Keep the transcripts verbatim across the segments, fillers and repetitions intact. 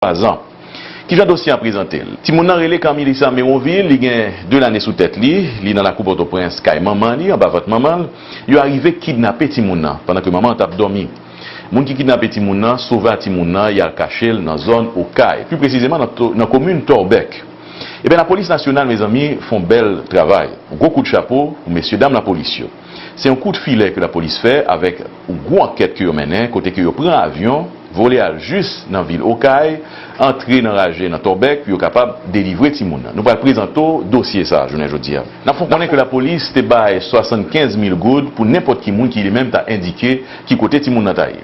twa zan. Kijan dosye a prezante l? Timoun nan rele Carmelissa Meronville, li gen de lane sou tèt li, li nan lakou Pòtoprens, kay manman li, anba vant manman l. Yo arive kidnape timoun nan, pandan ke manman an t ap dòmi. Moun ki kidnape timoun nan sove a timoun nan, y al kache l nan zòn Okay, pli presizeman nan to-, nan komin Tòbèk. Ebyen, lapolis nasyonal, mezanmi, fè yon bèl travay. Yon gwo kout chapo pou mesye dam lapolis yo. Se yon kout filè ke lapolis fè avèk yon gwo ankèt ke yo mennen, kote ke yo pran avyon, vole al jis nan vil Okay, antre nan raje nan Tòbèk pou yo kapab delivre timoun nan. Nou pral prezante w dosye sa a jounen jodi a. N ap fè w konnen ke lapolis te bay swasannkenz mil goud pou nenpòt ki moun ki li menm ta endike ki kote timoun nan ta ye.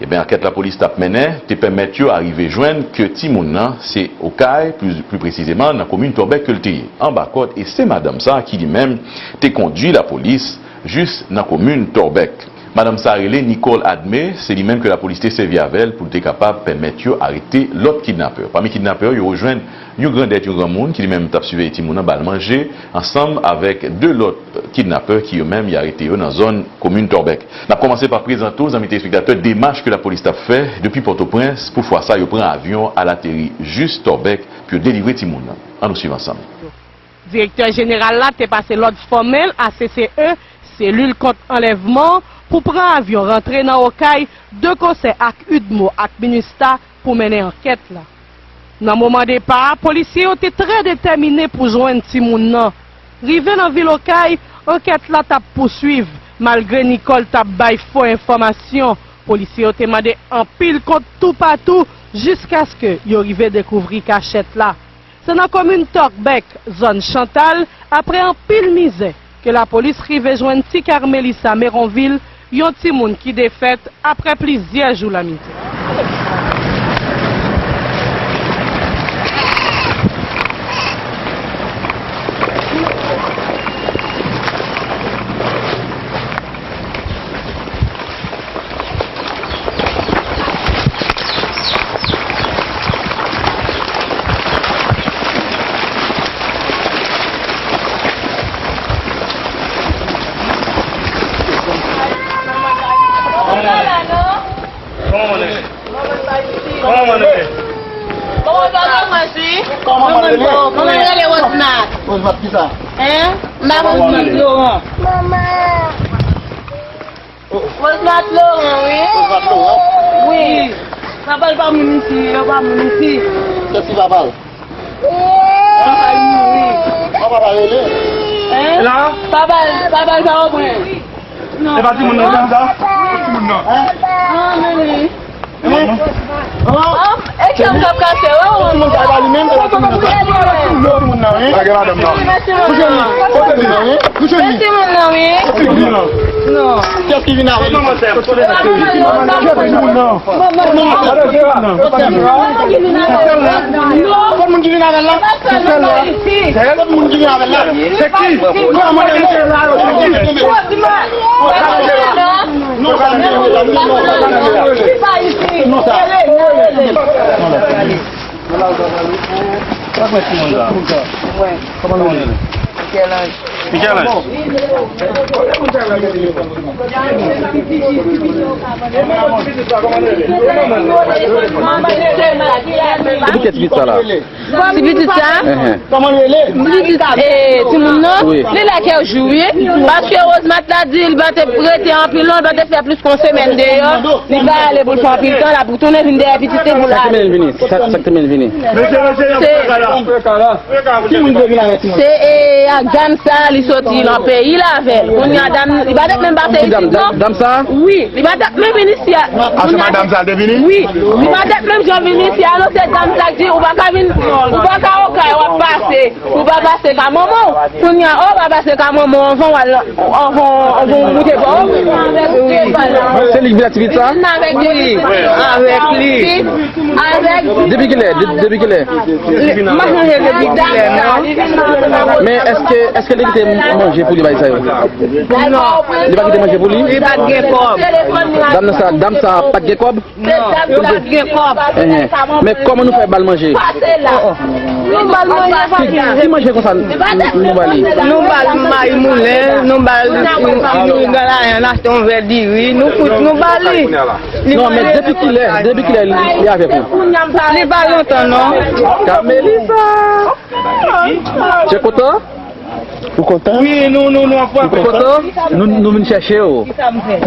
Ebyen, ankèt lapolis t ap mennen te pèmèt yo arive jwenn ke timoun nan se Okay, pli, pli presizeman nan komin Tòbèk ke l te ye, anba kòd, e se madanm sa a ki li menm te kondui lapolis jis nan komin Tòbèk. Madanm sa a rele Nicole Admé, se li menm ke lapolis te sèvi avè l pou l te kapab pèmèt yo arete lòt kidnapè. Pami kidnapè yo, yo rejwenn yon grandèt, yon granmoun ki li menm t ap siveye timoun nan, ba l manje, ansanm avèk de lòt kidnapè ki yo menm y arete yo nan zòn komin Tòbèk. N ap kòmanse pa prezante w, zanmi telespektatè, demach ke lapolis t ap fè depi Pòtoprens. Pou fwa sa, yo pran avyon al ateri jis Tòbèk pou yo delivre timoun nan. Ann nou swiv ansanm. Direktè jeneral la te pase lòd fòmèl a C C E, selil kont anlèvman, pou pran avyon rantre nan Okay, de konsè ak udmo ak minista, pou mennen ankèt la. Nan moman depa a, polisye yo te trè detèmine pou jwenn timoun nan. Rive nan vil Okay, ankèt la t ap pouswiv, malgre Nicole t ap bay fo enfòmasyon. Polisye yo te mande anpil kont toupatou jiskaske yo rive dekouvri kachèt la. Se nan komin Tòbèk, zòn Chantal, apre anpil mizè, ke lapolis rive jwenn ti Carmelissa Meronville, yon timoun ki defèt apre plizyè jou lamizè. Kòman manman ye? Kòman manman ye? Kòman manman ye? Manman rele Rosemary. Rosemary kisa? Hein? M pa konn Rosemary Laurent. Rosemary Laurent, wi. Rosemary Laurent? Wi. Papa l pa moun isi, yo pa moun isi. Kiyès ki papa l? Papa l mouri. Papa pa rele? Hein? La? Papa l, papa l pa reprann. Non. E pa timoun nan menm sa? Timoun nan. Hein? Ah, men wi. Hein? Hein? E kè m t ap kase, wè, wè. Timoun sa, e pa li menm, e pa timoun nan sa. Lage madanm nan. Kouche li. Kote li nan, hein? Kouche li. Timoun nan, wi. Kote li nan? Non. Kiyès ki vin avè l? Kiyès ki vin avè l? Kot moun ki vin avè l la? Kot moun ki vin avè l la? Se ki? Non, sa, non, sa. Michel-Ange. Michel-Ange. Pou kiyès pitit sa la? Ti pitit sa? Enhen. Ti pitit, eh, timoun nan, wi, li la kèk jou, wi. Paske Rosemat la di li pa te rete anpil non, li pa te fè plis ke yon semèn deyò. Li pa ale pou l fè anpil tan, l ap tounen vin dèyè pitit li pou l ale. Sa k te mennen l vini? Sa, sa k te mennen l vini? Se, se, eh, ak dam sa, li soti nan peyi l avè l. Kounye a dam, li pa t menm pase isit non. Dam, dam sa? Wi, li pa t menm vin isi a. A, se madanm sa te vini? Wi, li pa t menm jan vin isi a non, se dam sa k di ou pa ka vin, ou pa ka Okay, w ap pase. Ou pa pase ka manman w. Kounye a, ou pa pase ka manman w anvan w al, anvan, anvan w moute bò. Wi. Se li ki vin ak ti pitit sa? Li vin avèk li. Avèk li. Avèk li. Depi kilè? De-, depi kilè? M pa sonje depi kilè, non. Men èske, èske li kite manje pou li, bagay sa yo? Non. Li pa kite manje pou li? Li pa t gen kòb. Dam nan sa, dam sa pa t gen kòb? Non, li pa t gen kòb. Enhen. Men kòman nou fè ba Manje. Pase la. Nou ba l manje, papi. Ki, ki manje konsa n-, n-, nou ba li? Nou ba l mayi moulen, nou ba l, nou, nou ba l achte yon vè diri, nou fout, nou ba li. Non, men depi kilè, depi kilè li, li avèk ou? Li pa lontan, non. Carmelisa! Ou kontan? Ou kontan? Wi, nou, nou, nou anfòm. Ou kontan? Nou, nou vin chèche w. N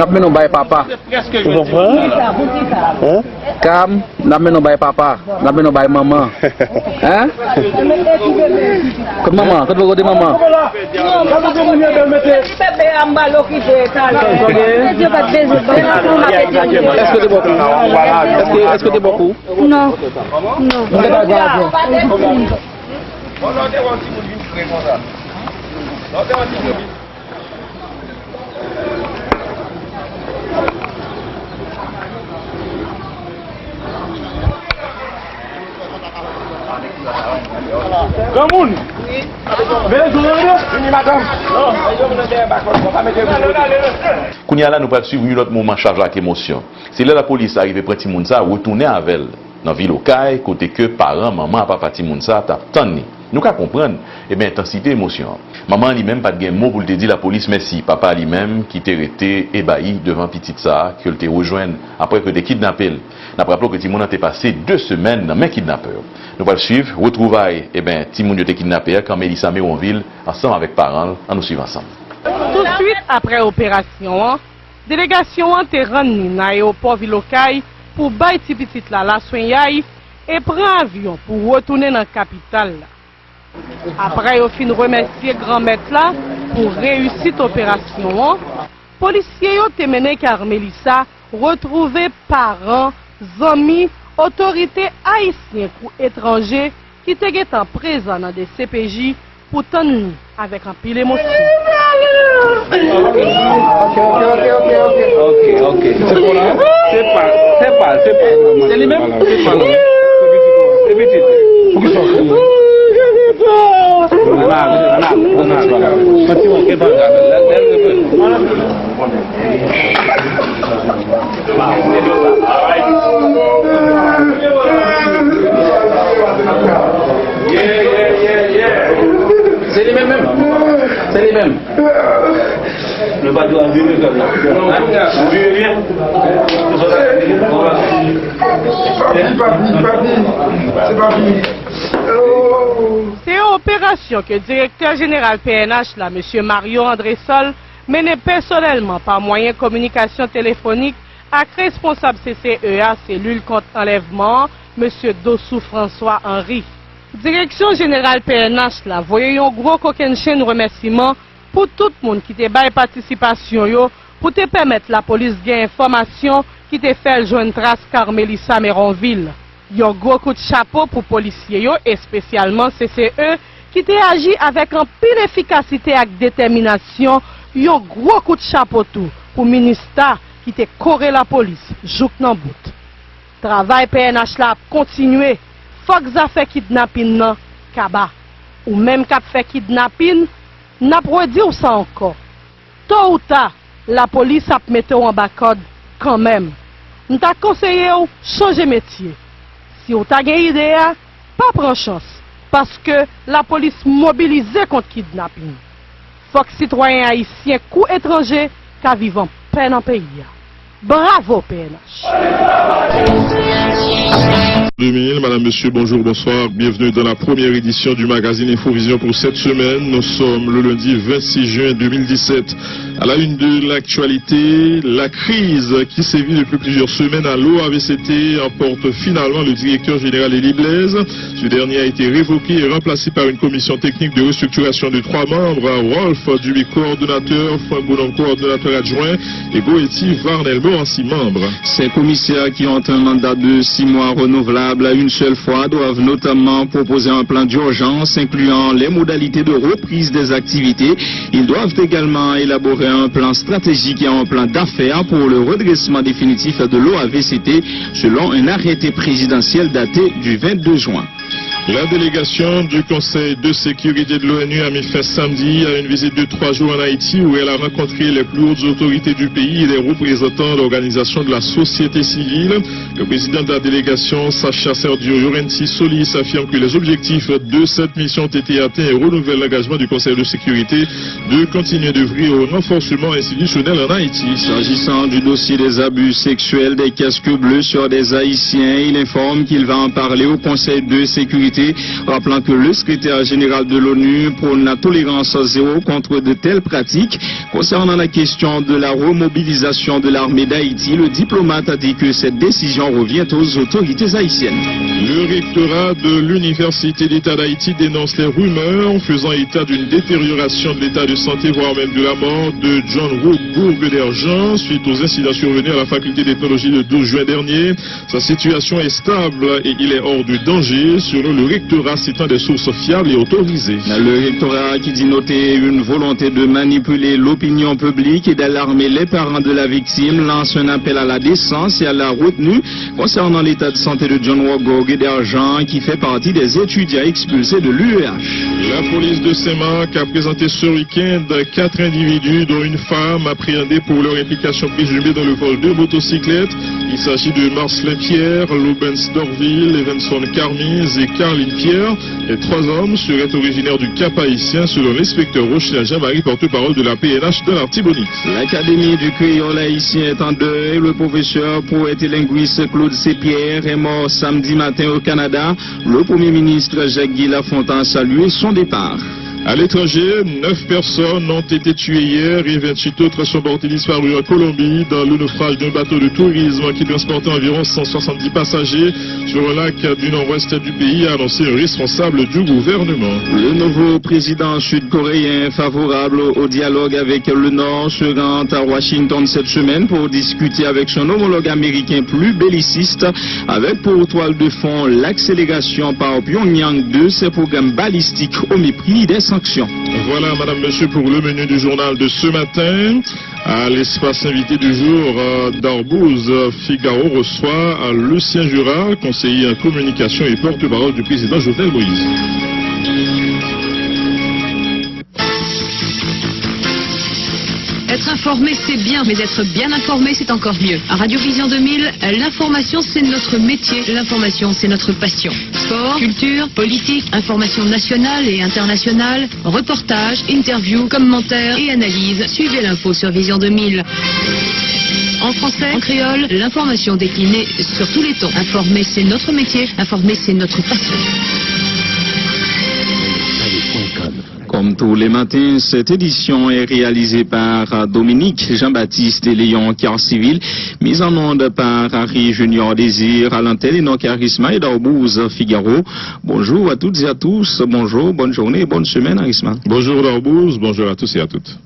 ap mennen w bay papa. Ou konprann? Hein? Cam, n ap mennen w bay papa. N ap mennen w bay manman. Hein? Kote manman? Kote, kote manman? Èske te bòkou? Èske, èske te bòkou? Non. Non. Bon, lè w te wè yon timoun vin fre konsa. Lè w te wè yon timoun vin Granmoun! Vini, madanm! Kounye a la, nou pral swiv yon lòt moman chaje ak emosyon. Se lè lapolis arive pran timoun sa a, retounen avè l nan vil Okay, kote ke paran manman ak papa timoun sa a t ap tann li. Nou ka konprann, ebyen, entansite emosyon an. Manman an li menm pa t gen mo pou l te di lapolis mèsi. Papa a li menm ki te rete ebayi devan pitit sa a ke l te rejwenn apre ke yo te kidnape l. N ap raple w ke timoun nan te pase de semèn nan men kidnapè yo. Nou pral swiv retwouvay, ebyen, timoun yo te kidnape a, kan Melissa Meronville ansanm avèk paran l. Ann nou swiv ansanm. Tousuit apre operasyon an, delegasyon an te rann li nan ayewopò vil Okay pou bay ti pitit la laswenyay e pran avyon pou retounen nan kapital la. Apre yo fin remèsye Granmèt la pou reyisit operasyon an, polisye yo te mennen Carmelisa retwouve paran, zanmi, otorite ayisyen kou etranje ki te gentan prezan nan D C P J pou tann li avèk anpil emosyon. Ok, ok, ok, ok, ok. Ok, ok. Se pa, se pa, se pa. Se li menm? Se pa li. Se pitit. Poukisa w kriye? Ann ale, ann ale, ann ale. Santi w gen bagay. Lè, lè l repoze. Se li menm menm. Se li menm. Nou pa dwe vire kòb la. Ou vire byen. Papi, papi, papi. Se papi. Se yon operasyon ke direktè jeneral P N H la, mesye Mario Andresol, mennen pèsonèlman pa mwayen kominikasyon telefonik ak responsab C C E a, selil kont anlèvman an, mesye Dossou François Henri. Direksyon jeneral P N H la voye yon gwo kokennchenn remèsiman pou tout moun ki te bay patisipasyon yo pou te pèmèt lapolis gen enfòmasyon ki te fè l jwenn tras Carmelisa Meronville. Yon gwo kout chapo pou polisye yo, espesyalman C C E, ki te aji avèk anpil efikasite ak detèminasyon. Yon gwo kout chapo tou pou minista ki te kore lapolis jouk nan bout. Travay P N H la ap kontinye. Fòk zafè kidnapin nan kaba. Ou menm k ap fè kidnapin, n ap redi w sa ankò. To ou ta, lapolis ap mete w anba kòd kanmenm. M ta konseye w chanje metye. Si w ta gen ide a, pa pran chans, paske lapolis mobilize kont kidnapin. Fòk sitwayen ayisyen kou etranje ka viv anpè nan peyi a. Bravo, P N H! Deux mille, Madame, Monsieur, bonjour, bonsoir. Bienvenue dans la première édition du magazine Infovision pour cette semaine. Nous sommes le lundi vingt-six juin deux mille dix-sept. À la une de l'actualité, la crise qui sévit depuis plusieurs semaines à l'O A V C T emporte finalement le directeur général Élie Blaise. Ce dernier a été révoqué et remplacé par une commission technique de restructuration de trois membres, Rolph Duby, coordonnateur, Frank Boulon, coordonnateur adjoint, et Goethe Varnelmo, ainsi membre. Ces commissaires qui ont un mandat de six mois renouvelable à une seule fois doivent notamment proposer un plan d'urgence incluant les modalités de reprise des activités. Ils doivent également élaborer un plan stratégique et un plan d'affaires pour le redressement définitif de l'O A V C T, selon un arrêté présidentiel daté du vingt-deux juin. La délégation du Conseil de sécurité de l'ONU a mis fin samedi à une visite de trois jours en Haïti où elle a rencontré les plus hautes autorités du pays et les représentants d'organisations de la société civile. Le président de la délégation, Sacha Sergio Llorenti Solis, affirme que les objectifs de cette mission ont été atteints et renouvelle l'engagement du Conseil de sécurité de continuer d'œuvrer au renforcement institutionnel en Haïti. S'agissant du dossier des abus sexuels des casques bleus sur des Haïtiens, il informe qu'il va en parler au Conseil de sécurité, rappelant que le secrétaire général de l'ONU prône la tolérance zéro contre de telles pratiques. Concernant la question de la remobilisation de l'armée d'Haïti, le diplomate a dit que cette décision revient aux autorités haïtiennes. Le rectorat de l'Université d'État d'Haïti dénonce les rumeurs faisant état d'une détérioration de l'état de santé, voire même de la mort de John Roux Gourguederjean suite aux incidents survenus à la faculté d'ethnologie le douze juin dernier. Sa situation est stable et il est hors de danger, selon le rectorat citant des sources fiables et autorisées. Le rectorat qui dit noter une volonté de manipuler l'opinion publique et d'alarmer les parents de la victime lance un appel à la décence et à la retenue concernant l'état de santé de John Roux Gourguederjean, qui fait partie des étudiants expulsés de l'U E H. La police de Saint-Marc a présenté ce week-end quatre individus, dont une femme, appréhendés pour leur implication présumée dans le vol de motocyclettes. Il s'agit de Marcelin Pierre, Lubens Dorvil, Evenson Carmiz et Carline Pierre. Les trois hommes seraient originaires du Cap-Haïtien, selon l'inspecteur Rochnia Jean-Marie, porte-parole de la P N H de l'Artibonite. L'Académie du créole haïtien est en deuil. Le professeur, poète et linguiste Claude Saint-Pierre est mort samedi matin au Canada. Le Premier ministre Jacques Guy Lafontant a salué son départ. À l'étranger, neuf personnes ont été tuées hier et vingt-huit autres sont portées disparues en Colombie dans le naufrage d'un bateau de tourisme qui transportait environ cent soixante-dix passagers sur un lac du nord-ouest du pays, a annoncé un responsable du gouvernement. Le nouveau président sud-coréen, favorable au dialogue avec le Nord, se rend à Washington cette semaine pour discuter avec son homologue américain plus belliciste, avec pour toile de fond l'accélération par Pyongyang de ses programmes balistiques au mépris des sanctions. Voilà, madame, monsieur, pour le menu du journal de ce matin. À l'espace invité du jour, euh, Darbouze Figaro reçoit, euh, Lucien Jura, conseiller en communication et porte-parole du président Jovenel Moïse. Être informé, c'est bien, mais être bien informé, c'est encore mieux. À Radio Vision deux mille, l'information, c'est notre métier, l'information, c'est notre passion. Sport, culture, politique, information nationale et internationale, reportages, interviews, commentaires et analyses, suivez l'info sur Vision deux mille. En français, en créole, l'information déclinée sur tous les tons. Informer, c'est notre métier, informer, c'est notre passion. Comme tous les matins, cette édition est réalisée par Dominique Jean-Baptiste et Léon Carcivil. Mise en onde par Harry Junior Désir, à l'antenne, et non Charisma et Darbouze Figaro. Bonjour à toutes et à tous, bonjour, bonne journée et bonne semaine, Charisma. Bonjour Darbouze, bonjour à tous et à toutes.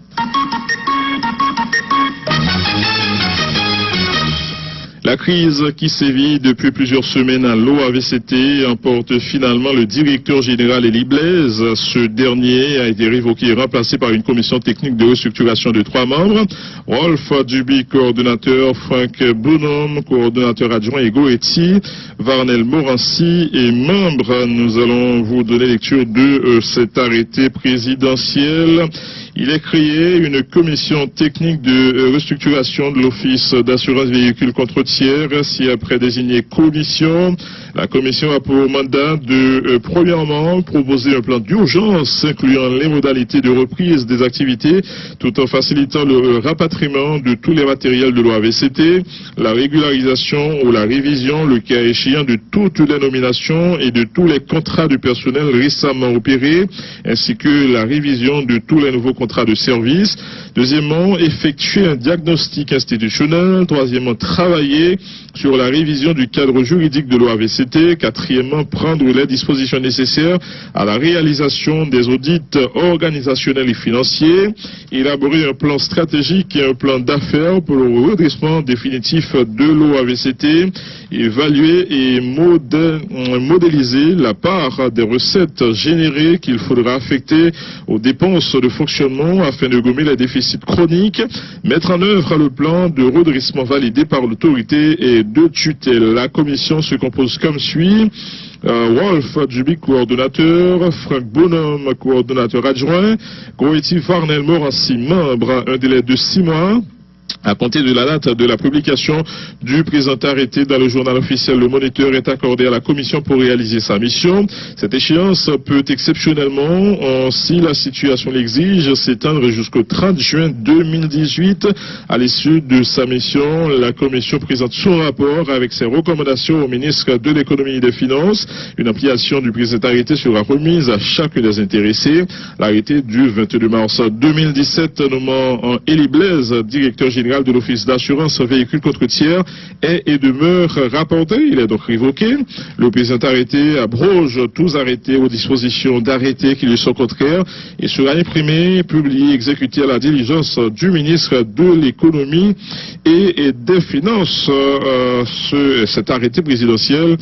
La crise qui sévit depuis plusieurs semaines à l'O A V C T emporte finalement le directeur général Élie Blaise. Ce dernier a été révoqué et remplacé par une commission technique de restructuration de trois membres. Rolf Duby, coordonnateur, Frank Bonhomme, coordonnateur adjoint, et Goretti Varnel Morancy est membre. Nous allons vous donner lecture de, euh, cet arrêté présidentiel. Il est créé une commission technique de, euh, restructuration de l'Office d'assurance véhicule contre tiers, ci-après désignée commission. La commission a pour mandat de, euh, premièrement, proposer un plan d'urgence incluant les modalités de reprise des activités tout en facilitant le, euh, rapatriement de tous les matériels de l'O A V C T, la régularisation ou la révision, le cas échéant, de toutes les nominations et de tous les contrats de personnel récemment opérés, ainsi que la révision de tous les nouveaux contrats de service. Deuxièmement, effectuer un diagnostic institutionnel. Troisièmement, travailler sur la révision du cadre juridique de l'O A V C T. Quatrièmement, prendre les dispositions nécessaires à la réalisation des audits organisationnels et financiers. Élaborer un plan stratégique et un plan d'affaires pour le redressement définitif de l'O A V C T. Évaluer et modè-, modéliser la part des recettes générées qu'il faudra affecter aux dépenses de fonctionnement afin de gommer les déficits chroniques. Mettre en œuvre le plan de redressement validé par l'autorité de tutelle. La commission se compose comme suit. Euh, Rolph Duby, coordonnateur, Franck Bonhomme, coordonnateur adjoint, Goretti Varnel Morancy, membre, un délai de six mois à compter de la date de la publication du présent arrêté dans le journal officiel Le Moniteur, est accordé à la commission pour réaliser sa mission. Cette échéance peut exceptionnellement, euh, si la situation l'exige, s'étendre jusqu'au trente juin deux mille dix-huit. À l'issue de sa mission, la commission présente son rapport avec ses recommandations au ministre de l'Économie et des Finances. Une ampliation du présent arrêté sera remise à chacun des intéressés. L'arrêté du vingt-deux mars deux mille dix-sept nommant, euh, Élie Blaise directeur général de l'Office d'assurance véhicules contre tiers est et demeure rapporté. Il est donc révoqué. Le présent arrêté abroge tous arrêtés ou dispositions d'arrêtés qui lui sont contraires et sera imprimé, publié, exécuté à la diligence du ministre de l'Économie et, et des Finances. Euh, ce, cet arrêté présidentiel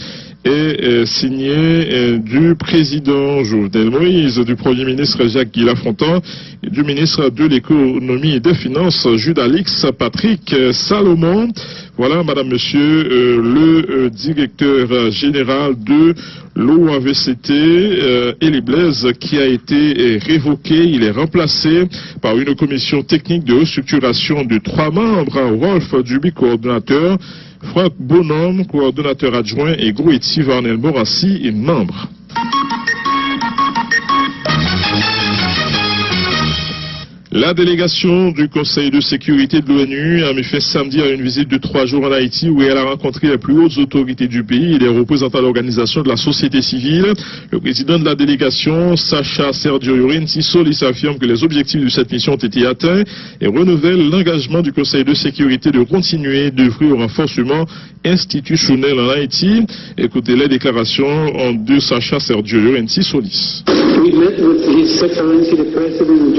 est, euh, signé, euh, du président Jovenel Moïse, du Premier ministre Jacques Guy Lafontant et du ministre de l'Économie et des Finances, Jude Alix Patrick, euh, Salomon. Voilà, madame, monsieur, euh, le, euh, directeur, euh, général de l'O A V C T, euh, Élie Blaise, qui a été, euh, révoqué. Il est remplacé par une commission technique de restructuration de trois membres, Rolph Duby, coordonnateur, Franck Bonhomme, coordonnateur adjoint, et Goretti Varnel Morancy, membre. La délégation du Conseil de sécurité de l'ONU a mis fin samedi à une visite de trois jours en Haïti où elle a rencontré les plus hautes autorités du pays et des représentants d'organisations de la société civile. Le président de la délégation, Sacha Sergio Llorenti Solis, affirme que les objectifs de cette mission ont été atteints et renouvelle l'engagement du Conseil de sécurité de continuer d'œuvrer au renforcement institutionnel en Haïti. Écoutez les déclarations de Sacha Sergio Llorenti Solis. We met with His Excellency the President of the